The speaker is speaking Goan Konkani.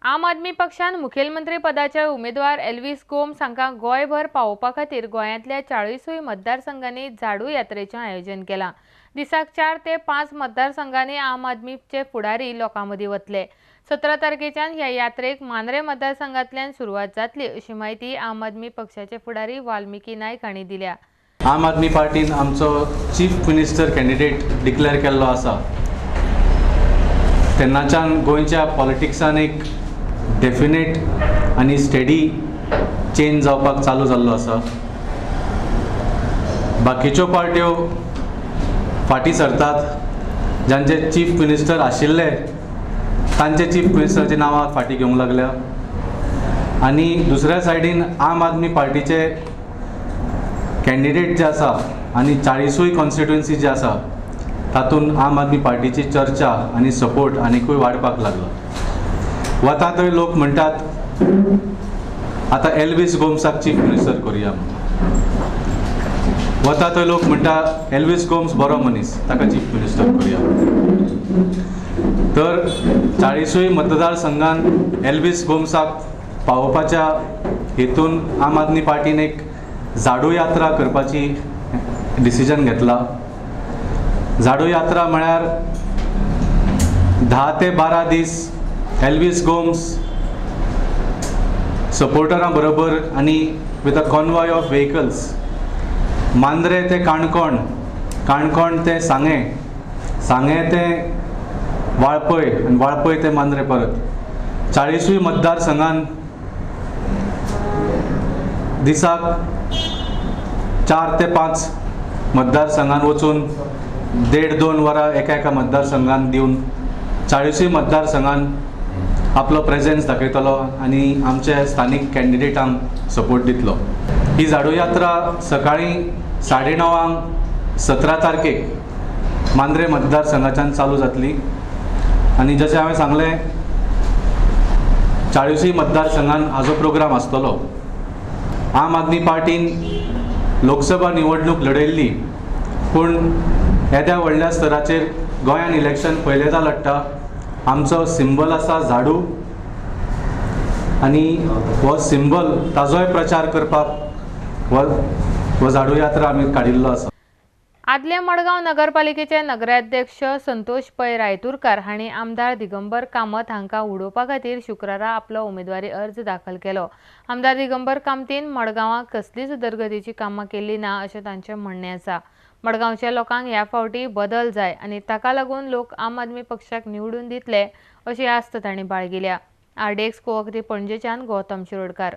आम आदमी पक्षान मुखेलमंत्री पदाचे उमेदवार एल्विस गोम्स हांकां गोंयभर पावोवपा खातीर गोंयांतल्या 40 मतदारसंघांनी झाडू यात्रेचें आयोजन केलां. दिसाक 4 ते 5 मतदारसंघांनी आम आदमीचे फुडारी लोकां मदीं वतले. 17 तारखेच्यान ह्या यात्रेक मांद्रें मतदारसंघांतल्यान सुरवात जातली अशी म्हायती आम आदमी पक्षाचे फुडारी वाल्मिकी नायक हांणी दिल्या. आम आदमी पार्टीन आमचो चीफ मिनिस्टर कॅन्डिडेट डिक्लेअर केल्लो आसा तेन्नाच्यान गोंयच्या पॉलिटिक्सान एक डेफिनेट आनी स्टेडी चेंज जावपाक चालू जाल्लो आसा. बाकीच्यो पार्ट्यो फाटीं सरतात, जांचे चीफ मिनिस्टर आशिल्ले तांचे चीफ मिनिस्टराची नांवां फाटीं घेवंक लागल्या आनी दुसऱ्या सायडीन आम आदमी पार्टीचे कॅन्डिडेट जे आसा आनी 40 कॉन्स्टिट्युएन्सी जे आसा तातूंत आम आदमी पार्टीची चर्चा आनी सपोर्ट आनिकूय वाडपाक लागलो. वता थंय लोक म्हणटात आतां एल्विस गोम्साक चीफ मिनिस्टर करुया. वता थंय लोक म्हणटा एल्विस गोम्स बरो मनीस, ताका चीफ मिनिस्टर करुया. तर 40 मतदारसंघान एल्विस गोम्साक पावोवपाच्या हेतून आम आदमी पार्टीन एक झाडू यात्रा करपाची डिसिजन घेतला. झाडू यात्रा म्हळ्यार 10 ते 12 दीस एल्विस गोम्स सपोर्टरां बरोबर आनी with a convoy of vehicles Mandrem ते काणकोण, काणकोण ते सांगें, सांगें ते वाळपय आनी वाळपय ते मांद्रें परत 40 मतदारसंघान दिसाक 4 ते 5 मतदारसंघान वचून 1.5-2 वरां एका एका मतदारसंघान दिवन 40 मतदारसंघान आपलो प्रेजेन्स दाखयतलो आनी आमचे स्थानीक कॅन्डिडेटांक सपोर्ट दितलो. ही झाडू यात्रा सकाळीं 9:30 17 तारखेक मांद्रें मतदारसंघाच्यान चालू जातली आनी जशें हांवें सांगलें 40 मतदारसंघान हाजो प्रोग्राम आसतलो. आम आदमी पार्टीन लोकसभा निवडणूक लढयल्ली पूण येद्या व्हडल्या स्तराचेर गोंयान इलेक्शन पयलेंदा लढटा. आमचो सिंबल आसा झाडू आनी हो सिंबल ताजोय प्रचार करपाक हो झाडू यात्रा आमी काडिल्लो आसा. आदले मडगांव नगरपालिकेचे नगराध्यक्ष संतोष पै रायतुरकार हांणी आमदार दिगंबर कामत हांकां उडोवपा खातीर शुक्रारा आपलो उमेदवारी अर्ज दाखल केलो. आमदार दिगंबर कामतीन मडगांवाक कसलीच उदरगतीची कामां केल्ली ना अशें तांचें म्हणणें आसा. मडगांवच्या लोकांक ह्या फावटी बदल जाय आनी ताका लागून लोक आम आदमी पक्षाक निवडून दितले अशी आस्त तांणी बाळगिल्या. आरडीएक्स कोंकणी पणजेच्यान गौतम शिरोडकार.